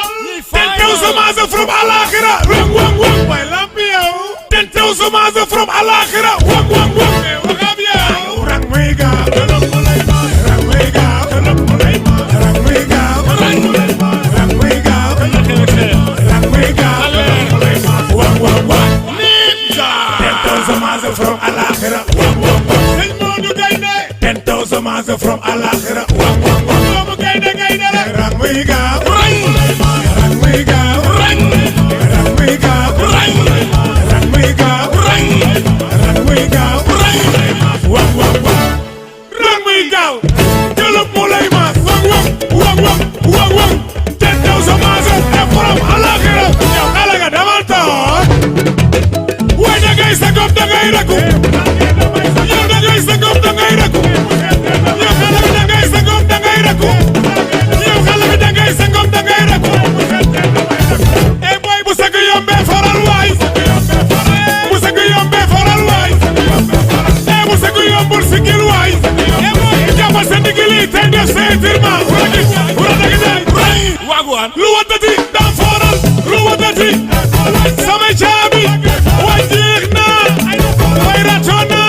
Ten thousand miles from Alaxira. Wang wang wang way lampi yow. 10,000 miles from Alaxira. Wang wang wang ngay waxam yow. Rang muy gaaw. Galop mu lay maas. Rang muy gaaw. Galop mu lay maas. Rang muy gaaw. Galop mu lay maas. Rang muy gaaw. Galop mu lay maas. Rang muy gaaw. Galop mu lay maas. Wang wang wang. 10,000 miles from Alaxira. Wang wang wang. Sëñ Modou Gaynde. 10,000 miles from Alaxira. Wang wang wang. Doomu gaynde gaynde rek. Rang muy gaaw. Rang, Rang muy gaaw. rang, Rang muy gaaw. rang, Rang muy gaaw. rang, Rang muy gaaw. rang. Wang wang wang. Rang muy gaaw. Galop mu lay maas. Wang wang wang wang wang wang. 10,000 miles from Alaxira. Yow xale nga demal toog. Way da ngay sagom da ngay rakku. Yow da ngay sagom da ngay rakku. Yow xale bi da ngay sagom da ngay rakku. Yow xale bi da ngay sagom da ngay rakku. Eh boy bu sag yombee faral waay. Bu sag yombee faral waay. Eh bu sag yombul sigil waay. Eh boy jàppal sa ndigil yi te def sa étirement. Wala dëgg day. Wagwan. Lu wadati daan fooral. Lu wadati. Samay caabi. Way jeex na. Way rato na.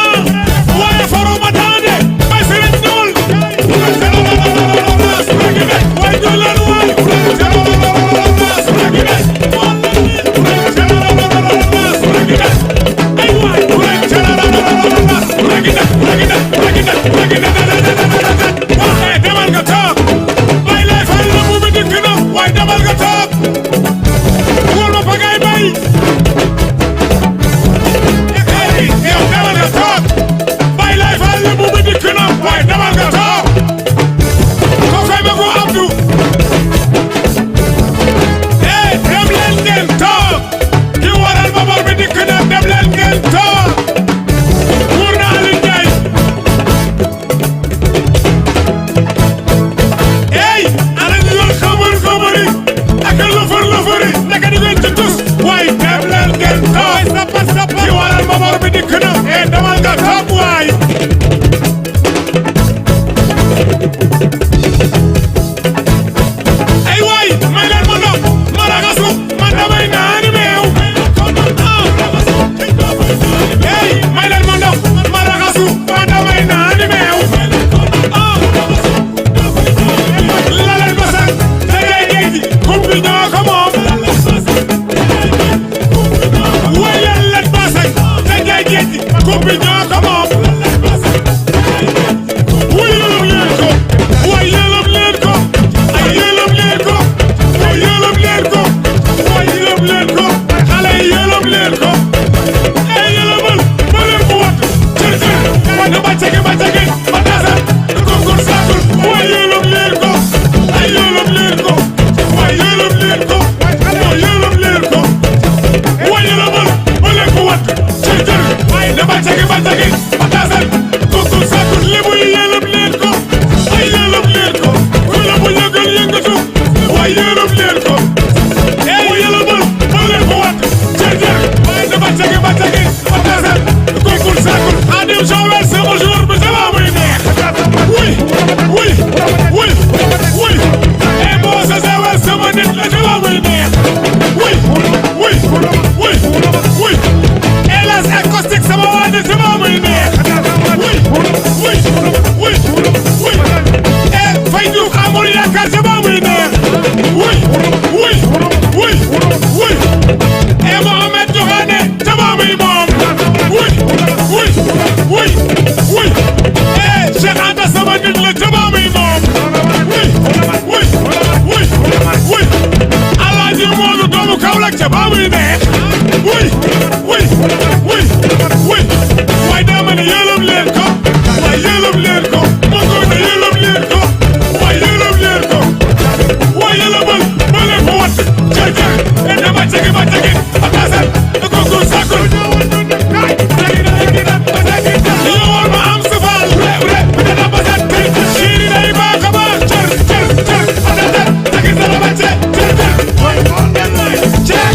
Waaye foruma taande. Bay sëriñ ñuul. Way ñuulan waay. Ay waay. Waaye demal nga toog. Bay lay fay la mu bi dikk na. Waaye demal nga toog. Wóor ma pagay bay. Yow demal nga toog. Bay lay fay la mu bi dikk na. Waaye demal nga toog. Ko fay ma ko Abdou. Dem leen ngeen toog. Ki waral ba bor bi dikk na. Dem leen ngeen toog. Wóor na Aliou Ndiaye. Ey ana ñu doon xamar xamari ak lëfër lëfëri naka di ngeen ci tus waaye dem leen ngeen toog ki waral ba bor bi dikk na demal nga toog waay ay waay may leen ma ndox ma raxasu man damay naani meew ey may leen ma ndox ma raxasu man damay naani meew laleen ba sax da ngay géej kum bi ñoo ko moom wayal leen ba sax da ngay géej kum bi ñoo ko moom wayalum leen ko wayalum leen ko ay yëlum leen ko ay yëlum leen ko ay yëlum leen ko xale yi yëlum leen ko ay yëlumal ba leen mu wat cër cër wante ba cege ba tasa konkur saakul way yëlum leen ko ay yëlum leen ko way yëlum leen ko ay yëlum leen ko way yëlumal ba leen mu wat cër cër wante ba cege ba ca ba muy neex wuy wuy wuy wuy waaye daa ma ne yërëm leen ko waaye yërëm leen ko ma ko ne yërëm leen ko waaye yërëm leen ko waaye yërëmal ba leen ko wat jëjë e dama tegi atasan e ko ko sakul yow ma am safal re dana basat shiri day baax a baax cër atasan tegi sa la bacce way on den way check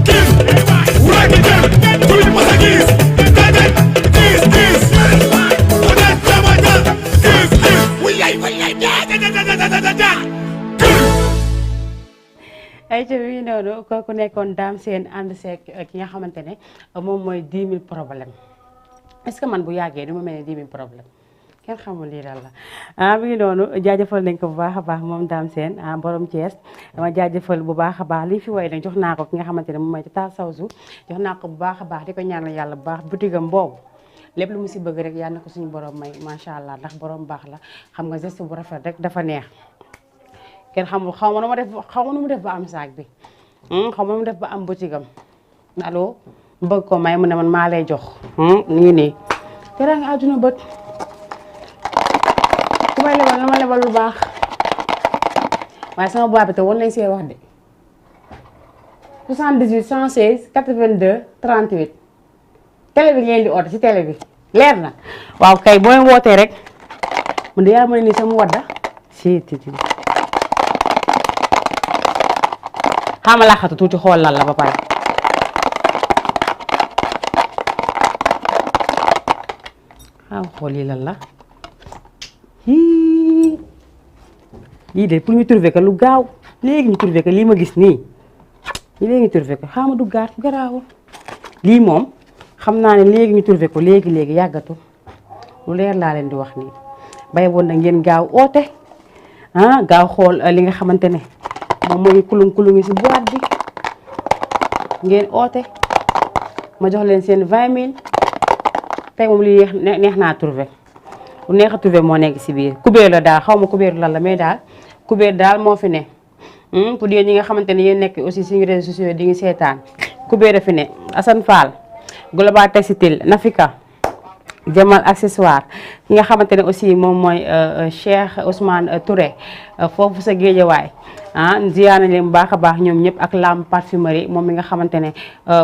kis wuraki jër tuli masa gis kajet kis odat tamata kis wiyay ay ca wi noonu kooku nekkoon Dame Sène ànd seeg ki nga xamante ne moom mooy 10 000 problème est-ce que man bu yàggee du ma mel ne 10 000 problème kenn xamul lii daal la mi ngi noonu jaajëfal nañ ko bu baax a baax moom Dame Sène borom Thiès dama jaajëfal bu baax a baax lii fi woy nag jox naa ko ki nga xamante ne moom mooy Tata Sawsu jox naa ko bu baax a baax di ko ñaanal yàlla bu baax butigam boobu lépp lu mu si bëgg rek yàlla na ko suñu borom may macha allah ndax borom baax la xam nga geste bu rafet rek dafa neex kenn xamul xaw ma nu mu def ba am saak bi xaw ma nu mu def ba am butigam allo bëgg ko may mu ne man maa lay jox nii nii tere nga àdduna bët ku may lebal na ma lebal lu baax waaye sama boîte bi te woon nañ see wax de 78 116 82 38 télé bi ngeen di oote ci télé bi leer na waaw kay booy wootee rek mu de yaa ma ne nii sama wadda si titi xama laxatu tuuti xool lan la ba pare xam xool yi lan la lii de pour ñu trouver que lu gaaw léegi ñu trouver que lii ma gis nii léegi ñu trouver ko xama du gaar garaawul lii moom xam naa ne léegi ñu trouver ko léegi yàggatu lu leer laa leen di wax nii bay woon na ngeen gaaw oote gaaw xool li nga xamante ne moom mooy kulung si boîte bi ngeen oote ma jox leen seen 20 000 tey moom li neex naa trouver lu neex a trouver moo nekk si biir kubéer la daal xaw ma kubéeru lan la mais daal kubéer daal moo fi ne pour yéen ñi nga xamante ne yéen nekk aussi suñu réseaux sociaux di ngi seetaan kubéer a fi ne Assane Fall Global Textile Nafika Jamal accessoire ki nga xamante ne aussi moom mooy Cheikh Ousmane Touré foofu sa géejawaay ziyaar nañ leen bu baax a baax ñoom ñëpp ak Lam parfumerie moom mi nga xamante ne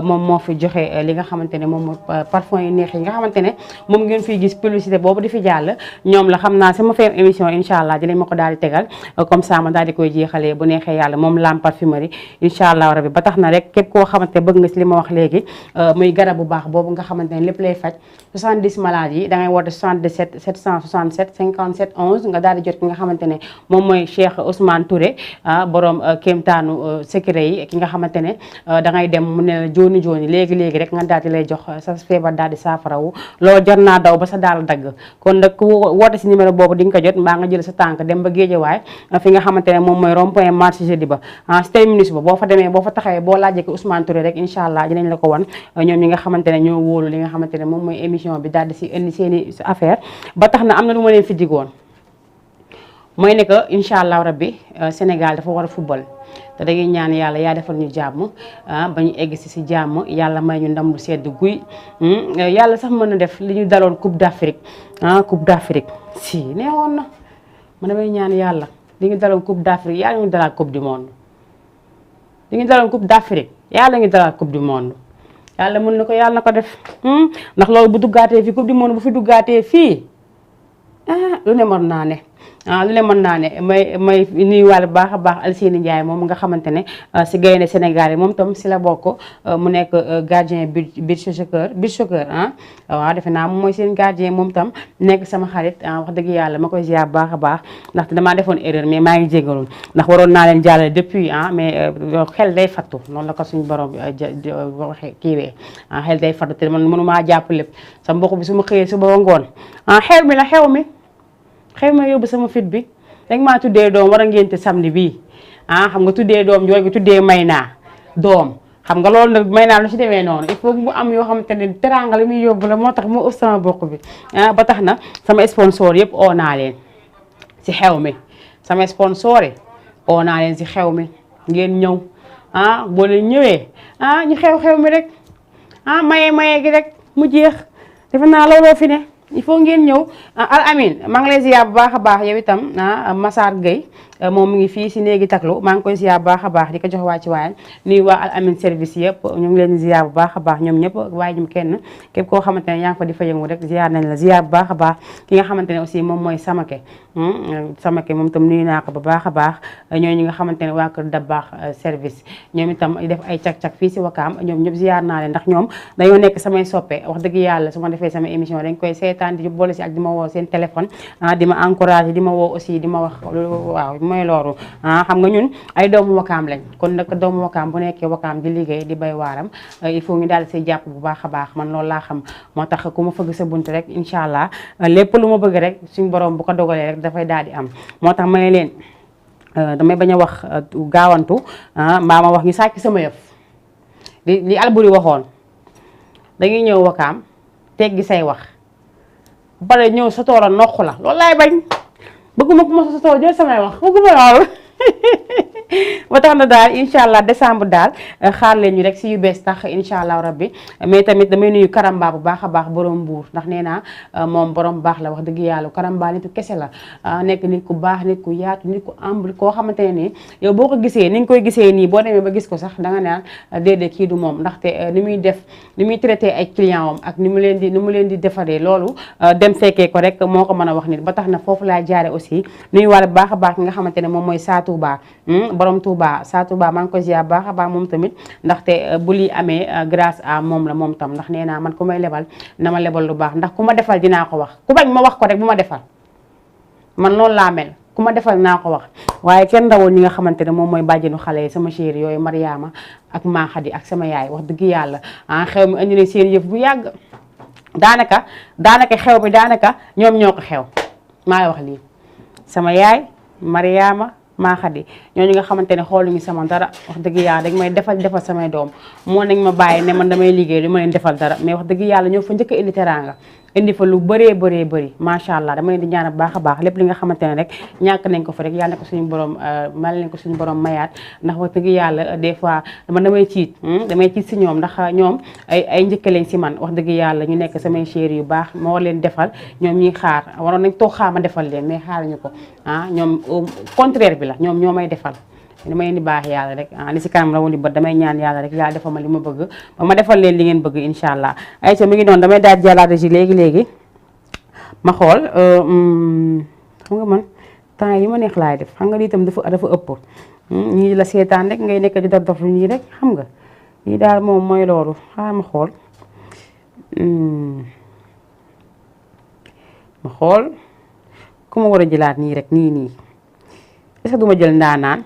moom moo fi joxe li nga xamante ne moom mooy parfum yu neex yi nga xamante ne moom ngeen fiy gis publicité boobu di fi jàll ñoom la xam naa sama feem émission incha allah dinañ ma ko daal di tegal comme ça ma daal di koy jeexalee bu neexee yàlla moom Lam parfumerie incha allah rabi ba tax na rek képp koo xamante ne bëgg nga si li ma wax léegi muy garab bu baax boobu nga xamante ne lépp lay faj 70 maladies yi da ngay woote 77 767 57 11 nga daal di jot ki nga xamante ne moom mooy Cheikh Ousmane Touré borom kéemtaanu secret yi ki nga xamante ne da ngay dem mu ne la jooni léegi rek nga daal di lay jox sa feebar daal di saafarawu loolu jar naa daw ba sa daal dagg kon nag ku woote si numéro boobu di nga ko jot mbaa nga jël sa tànk dem ba Géejawaay fi nga xamante ne moom mooy rond-point marché jeudi ba si terminus ba boo fa demee boo fa taxawee boo laajee ko Ousmane Touré rek incha allah dinañ la ko wan ñoom ñi nga xamante ne ñoo wóolu li nga xamante ne moom mooy émission bi daal di si indi seeni affaire ba tax na am na lu ma leen fi digoon mooy ne que incha allah rabbi Sénégal dafa war a football te dañuy ñaan yàlla yaa defal ñu jàmm ba ñu egg si jàmm yàlla may ñu ndam lu sedd guy yàlla sax mën na def li ñu daloon Coupe d'Afrique Coupe d'Afrique si neexoon na man damay ñaan yàlla li ñu daloon Coupe d'Afrique yàlla ñu dalaat Coupe du monde li ñu daloon Coupe d'Afrique yàlla ñu dalaat Coupe du monde yàlla mën na ko yàlla na ko def ndax loolu bu duggaatee fii Coupe du monde bu fi duggaatee fii lu ne mën naa ne lu ne mën naa ne may nuyuwaale bu baax a baax Alseyni Ndiaye moom nga xamante ne si gaynde Sénégal yi moom tam si la bokk mu nekk gardien beach soccer waaw defe naa moom mooy seen gardien moom tam nekk sama xarit wax dëgg yàlla ma koy ziar bu baax a baax ndaxte damaa defoon erreur mais maa ngi jégalu ndax waroon naa leen jàllale depuis mais xel day fattu noonu la ko suñu borom waxe kiiwee xel day fattu te man mënumaa jàpp lépp sa mbokk bi su ma xëyee suba ba ngoon xew mi la xew ma yóbbu sama fit bi rek maa tuddee doom war a ngénte samedi bii xam nga tuddee doom jooju tuddee may naa doom xam nga loolu nag may naa lu ci demee noonu il faut mu am yoo xamante ne teraanga li muy yóbbu la moo tax mu ëpp sama bokk bi ba tax na sama sponsor yëpp oo naa leen si xew mi sama sponsor yi oo naa leen si xew mi ngeen ñëw boo leen ñëwee ñu xew-xew mi rek maye gi rek mu jeex defe naa looloo fi ne il faut ngeen ñëw Al Amine maa ngi lay ziar bu baax a baax yow itam Massar Gueye moom mi ngi fii si néegi taklu maa ngi koy ziar bu baax a baax di ko jox waa ci waaye nuyu waa Al Amine service yëpp ñu ngi leen di ziar bu baax a baax ñoom ñëpp waaye ñu kenn képp koo xamante ne yaa ngi fa di fa yëngu rek ziar nañ la ziar bu baax a baax ki nga xamante ne aussi moom mooy Samake moom itam nuyu naa ko bu baax a baax ñooñu nga xamante ne waa kër Dabakh service ñoom itam def ay cak-cak fii si Wakaam ñoom ñëpp ziar naa leen ndax ñoom dañoo nekk samay soppe wax dëgg yàlla su ma defee sama émission dañ koy seetaan di boole si ak di ma woo seen téléphone di ma encouragé di ma woo aussi di ma wax waaw mooy loolu xam nga ñun ay doomu Wakaam lañ kon nag doomu Wakaam bu nekkee Wakaam di liggéey di bay waaram il faut ñu daal di say jàpp bu baax a baax man loolu laa xam moo tax ku ma fëgg sa bunt rek incha allah lépp lu ma bëgg rek suñu borom bu ko dogalee rek dafay daal di am moo tax may leen damay bañ a wax gaawantu mbaa ma wax ñu sàcc sama yëf li Alboury waxoon dañuy ñëw Wakaam teggi say wax bare ñëw sa tool a noq la loolu laay bañ bëgguma ko ma sa tool jël samay wax bëgguma loolu ba tax na daal incha allah décembre daal xaar leen ñu rek si yu bees tax incha allah rabbi mais tamit damay nuyu Karamba bu baax a baax borom Mbuur ndax nee naa moom borom baax la wax dëgg yàlla Karamba nitu kese la nekk nit ku baax nit ku yaatu nit ku ambli koo xamante ne nii yow boo ko gisee ni nga koy gisee nii boo demee ba gis ko sax danga naan déedéet kii du moom ndaxte ni muy def ni muy traité ay client am ak ni mu leen di defaree loolu dem fekkee ko rek moo ko mën a wax nit ba tax na foofu laa jaare aussi nuyu wàlla bu baax a baax ki nga xamante ne moom mooy Sa Touba borom Touba Sa Touba maa ngi ko ziar baax a baax moom tamit ndaxte bu lii amee grâce à moom la moom tam ndax nee naa man ku may lebal na ma lebal lu baax ndax ku ma defal dinaa ko wax ku bañ ma wax ko rek bu ma defal man noonu laa mel ku ma defal naa ko wax waaye kenn ndawul ñi nga xamante ne moom mooy bàjjenu xale yi sama chéri yooyu Mariama ak Mahadi ak sama yaay wax dëgg yàlla xew mi indi na seen yëf bu yàgg daanaka xew mi daanaka ñoom ñoo ko xew maa la wax lii sama yaay Mariama Mahadi ñooñu nga xamante ne xooluñu sama dara wax dëgg yàlla dañ may defal samay doom moo nañ ma bàyyi ne man damay liggéey lu ma leen defal dara mais wax dëgg yàlla ñoo fa njëkk a indi teraanga indi fa lu bëri macha allah dama leen di ñaan bu baax a baax lépp li nga xamante ne rek ñàkk nañ ko fa rek yàlla na ko suñu borom mal nañ ko suñu borom mayaat ndax wax dëgg yàlla des fois damay ciit si ñoom ndax ñoom ay njëkk lañ si man wax dëgg yàlla ñu nekk samay chéri yu baax ma war leen defal ñoom ñuy xaar waroon nañ toog xaar ma defal leen mais xaaruñu ko ñoom contraire bi la ñoom ñoo may defal damay indi baax yàlla rek li si kanam rawuli bët damay ñaan yàlla rek yàlla defal ma li ma bëgg ba ma defal leen li ngeen bëgg incha allah ay ca mi ngi noonu damay daal jàllaat ji léegi ma xool xam nga man temps yi ma neex laay def xam nga lii itam dafa ëpp ñii la seetaan rek ngay nekk di dof lu ñii rek xam nga lii daal moom mooy loolu xaaral ma xool ku ma war a jëlaat nii rek nii est-ce que duma jël ndaanaan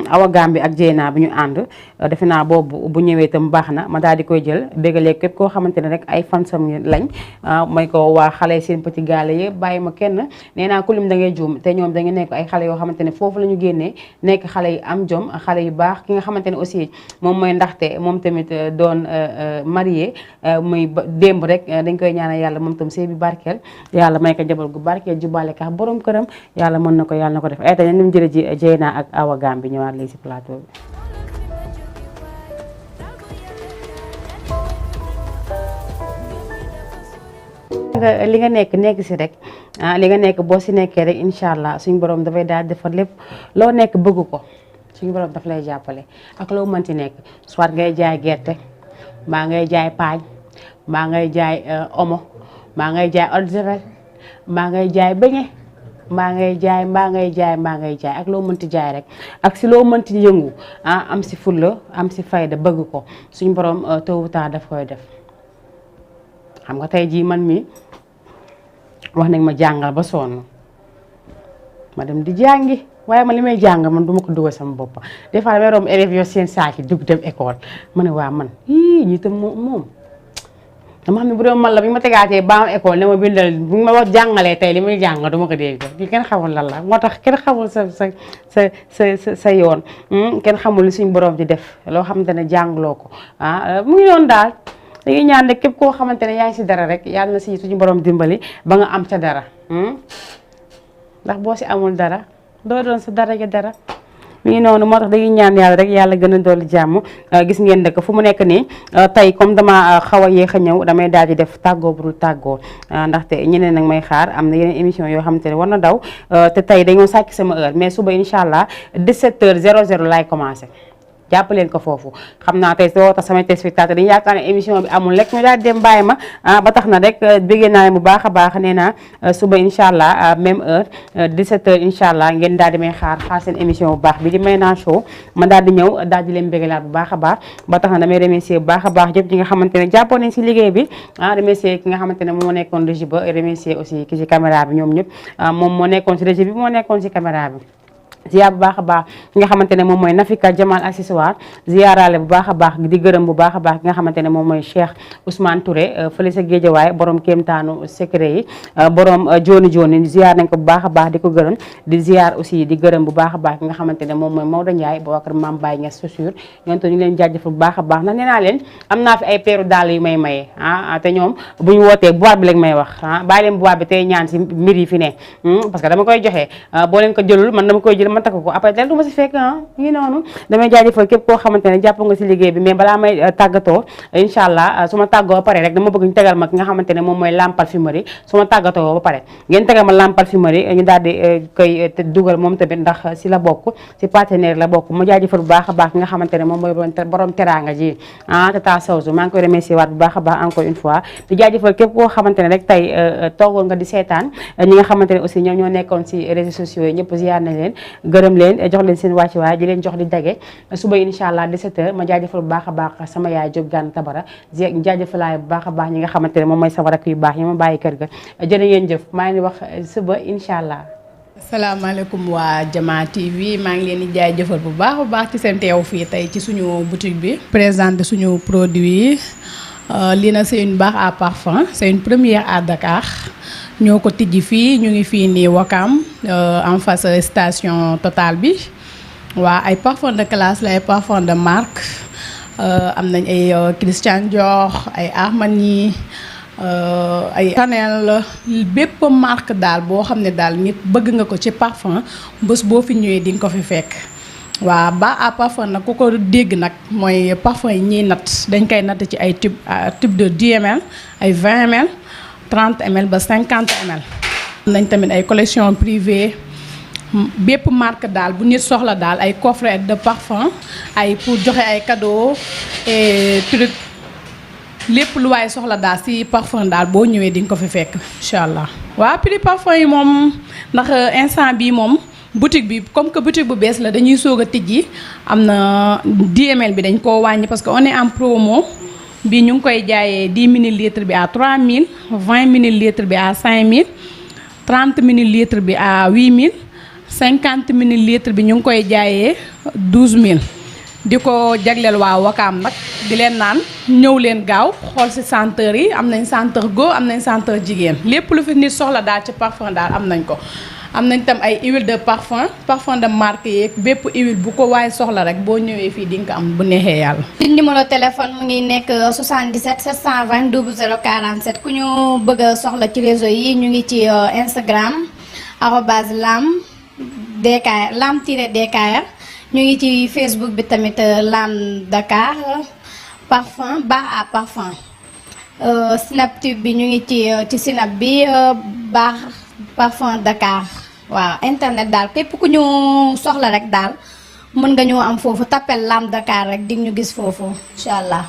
Awa Gambi ak Jeyna bi ñu ànd defe naa boobu bu ñëwee itam baax na ma daal di koy jël bégalee képp koo xamante ne rek ay fansam lañ may ko waa xale seen petit gaale yëpp bàyyi ma kenn nee naa ku lim da ngay juum te ñoom dañu nekk ay xale yoo xamante ne foofu la ñu génnee nekk xale yu am jom xale yu baax ki nga xamante ne aussi moom mooy ndaxte moom tamit doon marié muy démb rek dañ koy ñaanal yàlla moom tam sëy bi barkeel yàlla may ko njaboot gu barkeel jubale ka borom këram yàlla mën na ko def ay tamit ni mu jëlee ji Jeyna ak Awa Gambi bi ñëwaat léegi ci plateau bi. li nga nekk si rek li nga nekk boo si nekkee rek incha allah suñu borom dafay daal defar lépp loo nekk bëgg ko suñu borom daf lay jàppale ak loo mënti nekk soit ngay jaay gerte mbaa ngay jaay paañ mbaa ngay jaay omo mbaa ngay jaay eau de javel mbaa ngay jaay beñe mbaa ngay jaay ak loo mënti jaay rek ak si loo mënti yëngu am si fulla am si fayda bëgg ko suñu borom tôt ou tard daf koy def xam nga tey jii man mi wax nañ ma jàngal ba sonn ma dem di jàngi waaye man li may jàng man duma ko dugal sama bopp des fois damay romb élèves yoo seen saaki dugg dem école ma ne waa man ñi tam moom dama xam ne bu doon man la bi ma tegaatee ba am école ne ma bindal bu ma wax jàngalee tey li muy jàng duma ko dégg li kenn xamul lan la moo tax kenn xamul sa yoon kenn xamul li suñu borom di def loo xamante ne jàngloo ko mu ngi noonu daal dañuy ñaan rek képp koo xamante ne yaa ngi si dara rek yàlla na si suñu borom dimbali ba nga am sa dara ndax boo si amul dara doo doon sa dara ja dara mi ngi noonu moo tax dañuy ñaan yàlla rek yàlla gën a dolli jàmm gis ngeen dëkk fu mu nekk nii tey comme dama xaw a yéex a ñëw damay daal di def tàggoo bu dul tàggoo ndaxte ñeneen nag may xaar am na yeneen émission yoo xamante ne war na daw te tey dañoo sàcc sama heure mais suba incha allah 17h00 laay commencé jàpp leen ko foofu xam naa tey soo tax samay téléspectateurs dañu yaakaar ne émission bi amul rek ñu daal dem bàyyi ma ba tax na rek bëggee naa leen bu baax a baax nee naa suba incha allah même heure 17h incha allah ngeen daal di may xaar seen émission bu baax bi di Maïna Show ma daal di ñëw daal di leen bëggalaat bu baax a baax ba tax na damay remercier bu baax a baax ñëpp ñi nga xamante ne jàppoon nañ si liggéey bi remercier ki nga xamante ne moo nekkoon régie ba remercier aussi ki si caméra bi ñoom ñëpp moom moo nekkoon si régie bi moo nekkoon si caméra bi ziar bu baax a baax ki nga xamante ne moom mooy Nafika Jamal accessoire ziarale bu baax a baax di gërëm bu baax a baax ki nga xamante ne moom mooy Cheikh Ousmane Touré fële sa Géejawaay borom kéemtaanu secret yi borom joni joni ziar nañ ko bu baax a baax di ko gërëm di ziar aussi di gërëm bu baax a baax ki nga xamante ne moom mooy Maodo Ndiaye boo ak Mame Baye Niass chaussure ñoom ñu leen jaajëfal bu baax a baax ndax nee naa leen am naa fi ay peeru dàll yu may maye te ñoom bu ñu wootee boîte bi lañ may wax bàyyi leen boîte bi tey ñaan si mbir yi fi ne parce que dama koy joxe boo leen ko jëlul man dama koy jël man takk ko après del du ma si fekk ngi noonu damay jaajëfal képp koo xamante ne jàpp nga si liggéey bi mais balaa may tàggatoo incha allah su ma tàggoo ba pare rek dama bëgg ñu tegal ma ki nga xamante ne moom mooy Lamp Parfumerie su ma tàggatoo ba pare ngeen tegal ma Lamp Parfumerie ñu daal di koy dugal moom tamit ndax si la bokk si partenaire la bokk ma jaajëfal bu baax a baax ki nga xamante ne moom mooy borom teraanga ji Tata Sawzu maa ngi koy remercier waat bu baax a baax encore une fois di jaajëfal képp koo xamante ne rek tey toogoon nga di seetaan ñi nga xamante ne aussi ñoom ñoo nekkoon si réseaux sociaux yi ñëpp ziar nañ leen gërëm leen jox leen seen wàcc waay di leen jox di dage suba incha allah 17h ma jaajëfal bu baax a baax sama yaay Diop Gane Tabara jaajëfalaay bu baax a baax ñi nga xamante ne moom mooy sama rakk yu baax yi ma bàyyi kër ga jërë ngeen jëf maa ngi wax suba incha allah. asalaamaaleykum waa Jama TV maa ngi leen di jaajëfal bu baax a baax ci seen teew fii tey ci suñu boutique bi présenté suñu produit yi lii nag c'est une barre à parfum c'est une première à Dakar ñoo ko tijji fii ñu ngi fii nii Wakam en face station Total bi waa ay parfum de classe la ay parfum de marque am nañ ay Christian Dior ay Armani ay Chanel bépp marque daal boo xam ne daal nit bëgg nga ko ci parfum bés boo fi ñëwee di nga ko fi fekk waa ba à parfum nag ku ko dégg nag mooy parfum yi ñuy natt dañ koy natt ci ay tube de 10 ml ay 20 ml 30 ml ba 50 ml. am nañ tamit ay collection privée bépp marque daal bu nit soxla daal ay coffret de parfum ay pour joxe ay cadeau et truc lépp lu waaye soxla daal ci parfum daal boo ñëwee di nga ko fi fekk incha allah. waaw prix parfum yi moom ndax instant bii moom boutique bi comme que boutique bu bees la dañuy soog a tijji am na 10 ml bi dañ koo wàññi parce que on est en promo. bi ñu ngi koy jaayee 10 millilitres bi à 3000 20 millilitres bi à 5000 30 millilitres bi à 8000 50 millilitres bi ñu ngi koy jaayee 12000 di ko jagleel waa Wakaam nag di leen naan ñëw leen gaaw xool ci senteur yi am nañ senteur góor am nañ senteur jigéen lépp lu fi nit soxla daal ci parfum daal am nañ ko. am nañ tam ay huile de parfum de marque yeeg bépp huile bu ko waaye soxla rek boo ñëwee fii di nga ko am bu neexee yàlla. numéro téléphone mu ngi nekk 77 720 00 47 ku ñu bëgg a soxla ci réseau yi ñu ngi ci Instagram @lam-DKR ñu ngi ci Facebook bi tamit Lam Dakar parfum bar à parfum Snaptube bi ñu ngi ci Snap bi bar parfum Dakar. waaw internet daal képp ku ñu soxla rek daal mën nga ñoo am foofu tapel Lam Dakar rek di ñu gis foofu incha allah.